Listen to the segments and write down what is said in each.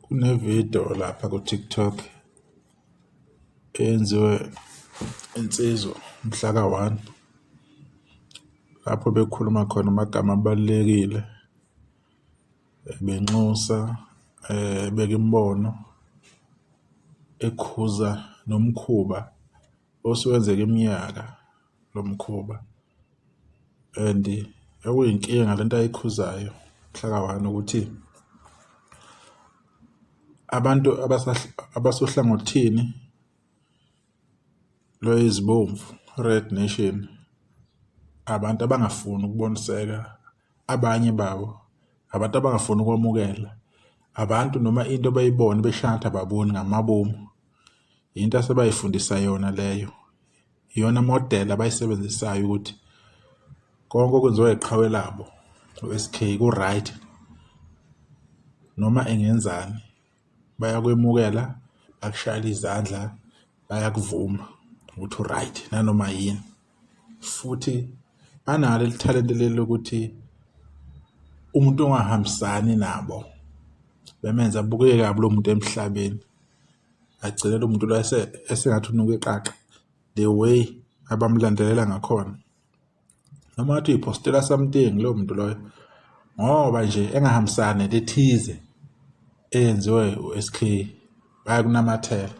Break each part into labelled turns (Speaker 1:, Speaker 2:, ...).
Speaker 1: Kunevidiyo lapha ku-TikTok eyenziwe insizwa mhlaka one, lapho bekhuluma khona amagama abalulekile benxusa ebeka imibono, ekhuza nomkhuba osuwenzeke iminyaka lo mkhuba and okuyinkinga lento ayikhuzayo mhlaka one ukuthi abantu abasohlangothini lwezibomvu, Red Nation, abantu abangafuni ukuboniseka abanye babo, abantu abangafuni ukwamukela, abantu noma into bayibone beshangathi ababoni ngamabomu. Yinto asebayifundisa yona leyo. Iyona model abayisebenzisayo ukuthi konke okwenziwa iqhawe labo u-S_K ku-right noma engenzani bayakwemukela, bakushayele izandla, bayakuvuma ukuthi u-right nanoma yini. Futhi banalo leli thalente leli lokuthi umuntu ongahambisani nabo bemenze abukeke kabi lowo muntu emhlabeni. Agcine lo muntu lo esengathi unuka iqaqa the way abamlandelela ngakhona. Noma ngathi uyiphostela something lowo muntu loyo ngoba nje engahambisani nento ethize eyenziwe u-S_K bayakunamathela.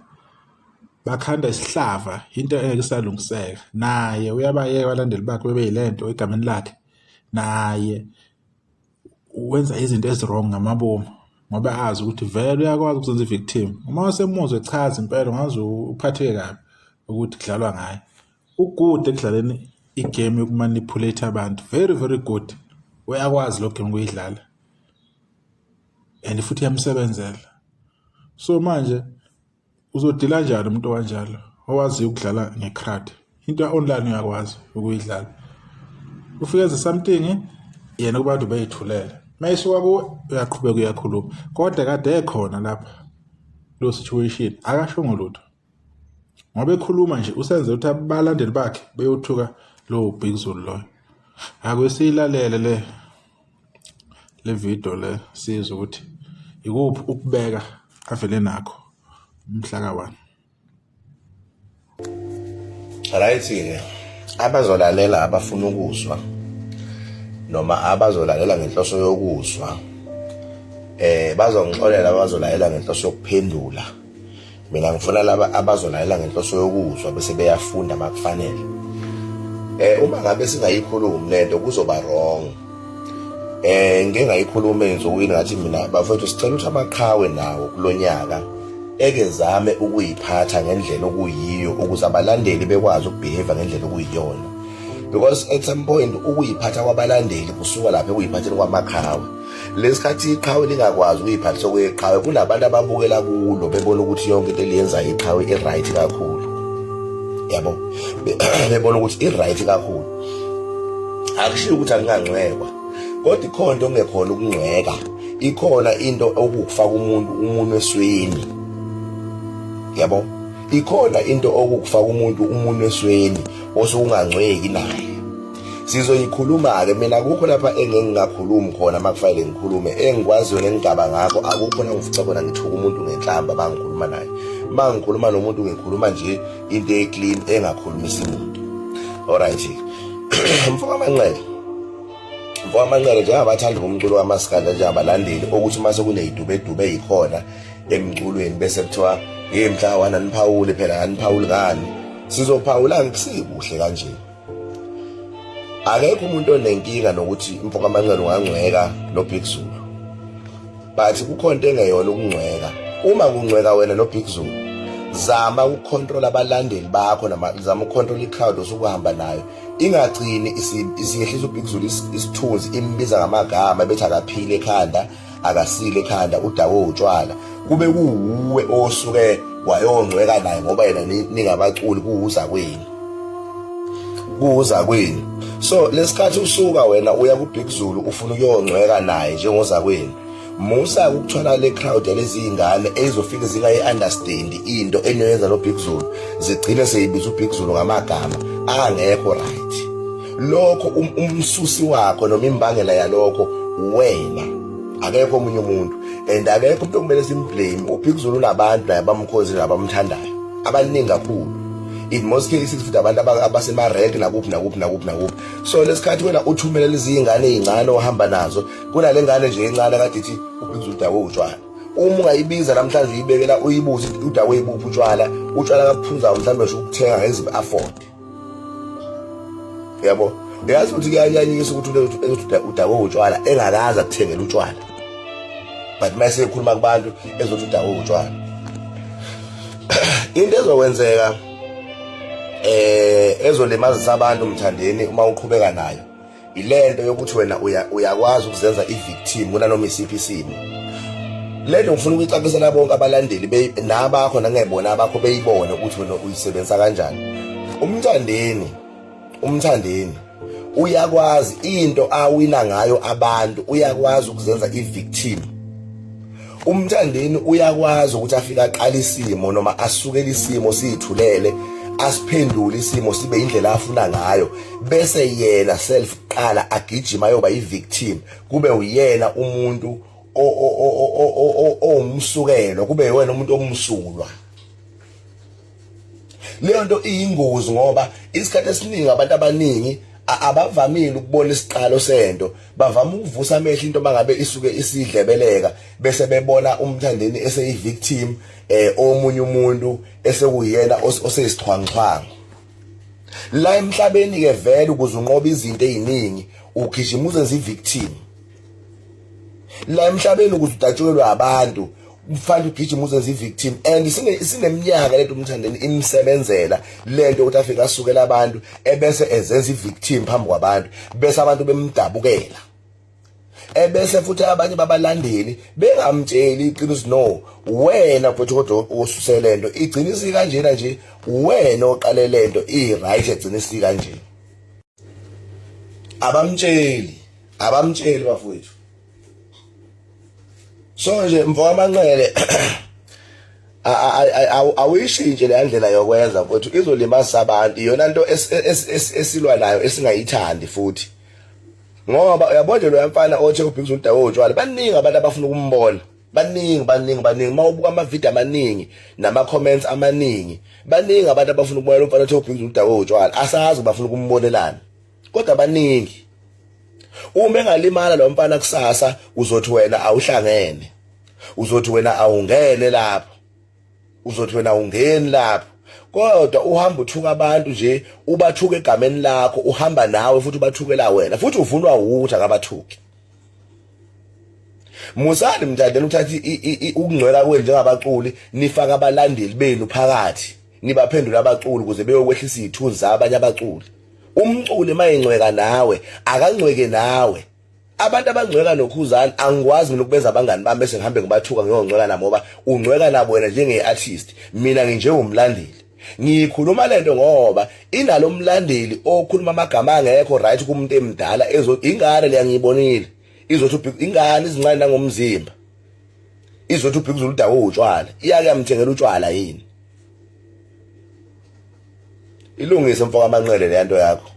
Speaker 1: Bakhanda isihlava into engeke isalungiseka. Naye uyabayeka abalandeli bakhe bebe yile nto egameni lakhe naye. Wenza izinto ezi-wrong ngamabomu ngoba azi ukuthi vele uyakwazi ukuzenza i-victim. Uma usemuzwa echaza impela ungaze uphatheke kabi ukuthi kudlalwa ngaye. U-good ekudlaleni i-game yoku-manipulate abantu, very very good. Uyakwazi lo game ukuyidlala and futhi iyamsebenzela. So manje uzodila kanjani umuntu okanjalo owaziyo ukudlala nge-crowd? Into ya-online uyakwazi ukuyidlala. Ufike enze something yena kubantu bey'thulele. Uma esuka kuwe uyaqhubeka uyakhuluma kodwa kade ekhona lapha kuleyo situation akashongo lutho. Ngoba ekhuluma nje usenze ukuthi abalandeli bakhe beyothuka lowo Big Zulu loyo. Ake siyilalele le video le sizwe ukuthi ikuphi ukubeka avele nakho mhla ka-1.
Speaker 2: Right-ke abazolalela abafuna ukuzwa noma abazolalela ngenhloso yokuzwa bazongixolela abazolalela ngenhloso yokuphendula. Mina ngifuna laba abazolalela ngenhloso yokuzwa bese beyafunda makufanele. Uma ngabe singayikhulumi lento kuzoba wrong. Ngike ngayikhuluma ensukwini ngathi mina bafethu sicela ukuthi amaqhawe nawo kulonyaka eke zame ukuyiphatha ngendlela okuyiyo ukuze abalandeli bekwazi ukubehave ngendlela okuyiyona. Because at some point ukuyiphatha kwabalandeli kusuka lapha ekuyiphatheni kwamaqhawe. Lesikhathi iqhawe lingakwazi ukuyiphathisa okweqhawe kunabantu ababukela kulo bebona ukuthi yonke into eliyenzayo iqhawe i-right kakhulu. Yabo, bebona ukuthi i-right kakhulu. Akushiwo ukuthi akungangcwekwa, kodwa ikhona into ongekhona ukungcweka, ikhona into okukufaka umuntu umunwe esweni. Yabo, ikhona into okukufaka umuntu umunwe esweni osukungangcweki naye. Sizoyikhuluma-ke mina akukho lapha engingakhulumi khona uma kufanele ngikhulume engikwaziyo nengigaba ngakho akukho la ngifica khona ngithuka umuntu ngenhlamba uma ngikhuluma naye. Uma ngikhuluma nomuntu ngikhuluma nje into e-clean engakhulumisi muntu. Alright. Mfoka Manqele. Mfoka Manqele njengabathandi bomculo kamaskandi njengabalandeli okuthi uma sekuneyidubedube yikhona emculweni bese kuthiwa hey mhlawana niphawule phela aniphawuli ngani. Sizophawula ngisikuhle kanje. Akekho umuntu onenkinga nokuthi mfoka Manqele ungangcweka noBig Zulu. But kukhona into engeyona ukungcweka. Uma kungcweka wena noBig Zulu, zama ukucontrol abalandeli bakho nama zama ukucontrol i-crowd osukuhamba nayo. Ingagcini isiyehlisa uBig Zulu isithunzi imbiza ngamagama bethi akaphile ekhanda, akasile ekhanda, udakwe utshwala. Kube kuwuwe osuke wayongcweka naye ngoba yena ningabaculi kuwuza kwenu. Kuwuza kwenu. So lesikhathi usuka wena uya kuBig Zulu ufuna ukuyongcweka naye njengoza kwenu. Musa ukuthwala le crowd yalezi zingane ezofike zingayi-understand into eniyoyenza noBig Zulu zigcine seyibiza uBig Zulu ngamagama angekho right. Lokho umsusi wakho noma imbangela yalokho wena, akekho omunye umuntu. And akekho umuntu okumele simblame. UBig Zulu unabantu naye abamkhonzile nabamthandayo abaningi kakhulu, in most cases futhi abantu abasemarenki nakuphi nakuphi nakuphi nakuphi. So lesikhathi wena uthumela lezi ngane ezincane ohamba nazo, kunale ngane nje encane kade ithi uBig Zulu udakwe utshwala. Uma ungayibiza namhlanje uyibekela, uyibuze ukuthi udakwe ibuphi utshwala, utshwala kaphunzayo mhlawumbe nje ukuthenga ngeziphi afford, yabo. Uyazi ukuthi kuyanyanyisa ukuthi umuntu udakwe utshwala engakaze akuthengele utshwala, but uma esekhuluma kubantu ezothi udakwe utshwala. Into ezokwenzeka ezolimazisa abantu, Mthandeni, uma uqhubeka nayo ilento yokuthi wena uyakwazi ukuzenza i-victim kunanoma isiphi isimo. Lento ngifuna ukuyicacisela bonke abalandeli nabakho nangebona abakho, beyibone ukuthi wena uyisebenzisa kanjani. UMthandeni uyakwazi into awina ngayo abantu, uyakwazi ukuzenza i-victim. UMthandeni uyakwazi ukuthi afike aqala isimo noma asukele isimo siyithulele, asiphendule isimo sibe indlela afuna ngayo, bese yena self qala agijima ayoba i-victim, kube uyena umuntu owumsukelo, kube wena umuntu omsulwa. Leyo nto iyingozi ngoba isikhathi esiningi abantu abaningi abavamile ukubona isiqalo sento, bavama ukuvusa amehlo into mangabe isuke isidlebeleka, bese bebona uMthandeni eseyi-victim, omunye umuntu esekuyena oseyisixhwanguxhwangu la emhlabeni. Ke vele ukuze unqobe izinto eziningi ugijima uzenza i-victim la emhlabeni. Ukuze udatshukelwe abantu kufanele ugijima uzenza i-victim. And sineminyaka lento uMthandeni imsebenzela lento ukuthi afike asukela abantu ebese ezenza i-victim phambi kwabantu, bese abantu bemdabukela, ebese futhi abanye babalandeli bengamtsheli iqiniso. No, wena mfowethu, kodwa osuse lento igcina isikanjena nje, wena oqale lento i-right egcina isikanje. Abamtsheli, abamtsheli bafowethu. So nje mfo amanqele, awuyishintshe le ndlela yokwenza mfowethu, izolimaza abantu. Iyona nto esilwa nayo esingayithandi futhi, ngoba uyabona nje lo mfana othe uBig Zulu udakwe utshwala, baningi abantu abafuna ukumbona, baningi, baningi, baningi. Uma ubuka amavidiyo amaningi nama-comments amaningi, baningi abantu abafuna ukubona lo mfana othe uBig Zulu udakwe utshwala. Asazi bafuna ukumbonelana, kodwa baningi. Uma engalimala lo mfana kusasa, uzothi wena awuhlangene, uzothi wena awungene lapho, uzothi wena awungeni lapho, kodwa uhamba uthuka abantu nje, ubathuka egameni lakho, uhamba nawe futhi ubathukela wena, futhi uvunwa ukuthi akabathuki. Musani Mthandeni ukuthatha ukungcwela kwenu njengabaculi, nifaka abalandeli benu phakathi, nibaphendula abaculi ukuze beyokwehlisa izithunzi zabanye abaculi. Umculi mayengcweka nawe, akangcweke nawe. Abantu abangcweka noKhuzani angikwazi mina ukubenza abangani bami bese ngihambe ngibathuka ngiyongcweka nabo, ngoba ungcweka nabo wena njenge-artist, mina nginjengomlandeli. Ngiyikhuluma lento ngoba inalo mlandeli okhuluma amagama angekho right kumuntu emdala ezo ingane leya ngiyibonile izothi ingane izincane nangomzimba izothi uBig Zulu udakwe utshwala, iyake yamthengela utshwala yini? Ilungise mfo kaManqele le nto yakho.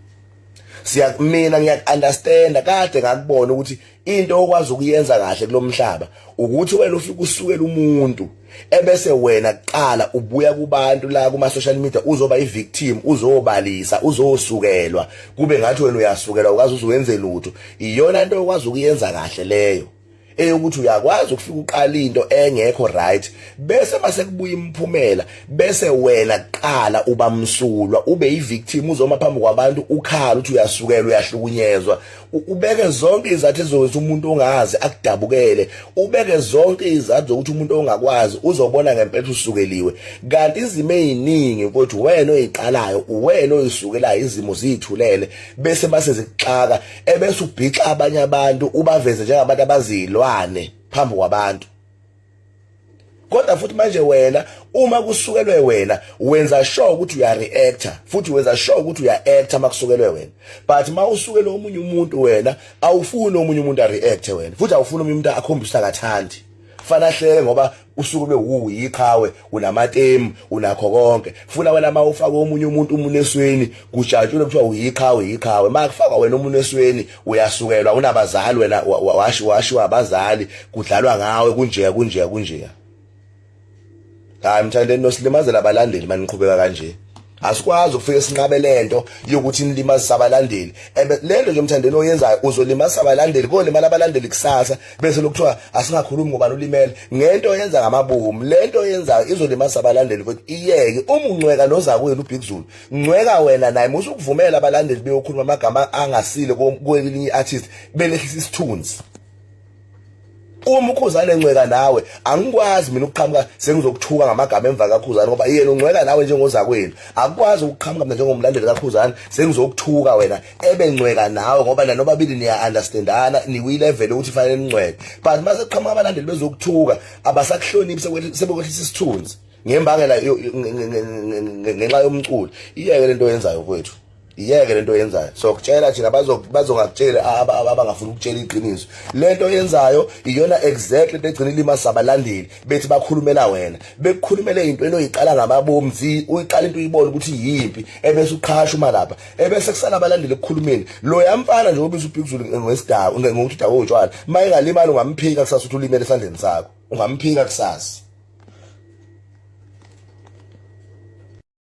Speaker 2: Siya mina ngiyaku-understanda, kade ngakubona ukuthi into okwazi ukuyenza kahle kulomhlaba ukuthi wena ufike usukela umuntu, ebese wena kuqala ubuya kubantu la kuma social media uzoba i-victim, uzobalisa, uzosukelwa, kube ngathi wena uyasukelwa ukaze uzuwenze lutho. Iyona into okwazi ukuyenza kahle leyo, eyokuthi uyakwazi ukufika uqala into engekho right, bese mase kubuya imiphumela, bese wena kuqala uba msulwa, ube i-victim, uzoma phambi kwabantu ukhala uthi uyasukelwa, uyahlukunyezwa, ubeke zonke izathu ezokwenza umuntu ongazi akudabukele, ubeke zonke izathu zokuthi umuntu ongakwazi uzobona ngempela usukeliwe. Kanti izimo eziningi mfowethu wena oyiqalayo, wena oyisukelayo, izimo ziyithulele, bese base zikuxaka, ebese ubhixa abanye abantu, ubaveze njengabantu abazilwane phambi kwabantu. Kodwa futhi manje wena uma kusukelwe wena wenza sure ukuthi uya reactor, futhi wenza sure ukuthi uya actor makusukelwe wena, but mawusukele omunye umuntu wena awufuni omunye umuntu a react wena, futhi awufuni omunye umuntu akhombisa akathandi. Kufanele ahleke ngoba usuke ube wuyiqhawe, unamatemu, unakho konke. Funa wena uma ufaka omunye umuntu umuntu esweni, kujatshulwe kuthiwa uyiqhawe, yiqhawe. Uma kufakwa wena umuntu esweni, uyasukelwa, unabazali wena, washiwa abazali, kudlalwa ngawe kunjeya kunjeya kunjeya. Hayi Mthandeni, nosilimazela abalandeli maniqhubeka kanje. Asikwazi ukufika sinqabe lento yokuthi nilimazise abalandeli. Ebe lento nje Mthandeni oyenzayo uzolimazisa abalandeli, kolimala abalandeli kusasa bese lokuthiwa asingakhulumi ngoba ulimele. Ngento oyenza ngamabomu, lento oyenzayo izolimazisa abalandeli futhi iyeke. Uma uncweka nozakwenu uBig Zulu, ncweka wena naye, musa ukuvumela abalandeli beyokhuluma amagama angasile kwelinye i-artist belehlisa isithunzi. Uma uKhuzane encweka nawe, angikwazi mina ukuqhamuka sengizokuthuka ngamagama emva kaKhuzane ngoba yena uncweka nawe njengozakwenu. Akukwazi ukuqhamuka mina njengomlandeli kaKhuzane sengizokuthuka wena ebencweka nawe ngoba nanobabili niya understandana, niwi level ukuthi fanele nincweke. But mase kuqhamuka abalandeli bezokuthuka abasakuhloniphi, sebekwehlisa isithunzi ngembangela ngenxa yomculo. Iyeke lento oyenzayo mfowethu. Iyeke lento oyenzayo. So kutshela thina bazongakutsheli abangafuni ukutshela iqiniso. Lento oyenzayo iyona exactly into egcina ilimaza abalandeli bethi bakhulumela wena. Bekukhulumele into enoyiqala ngamabomu, uyiqala into uyibone ukuthi yimpi ebese uqhasha uma lapha. Ebese kusala abalandeli ekukhulumeni. Lo yamfana nje obiza uBig Zulu ngesidakwa ngokuthi udakwe utshwala. Mayengalimali ungamphika kusasa ukuthi ulimele esandleni sakho. Ungamphika kusasa.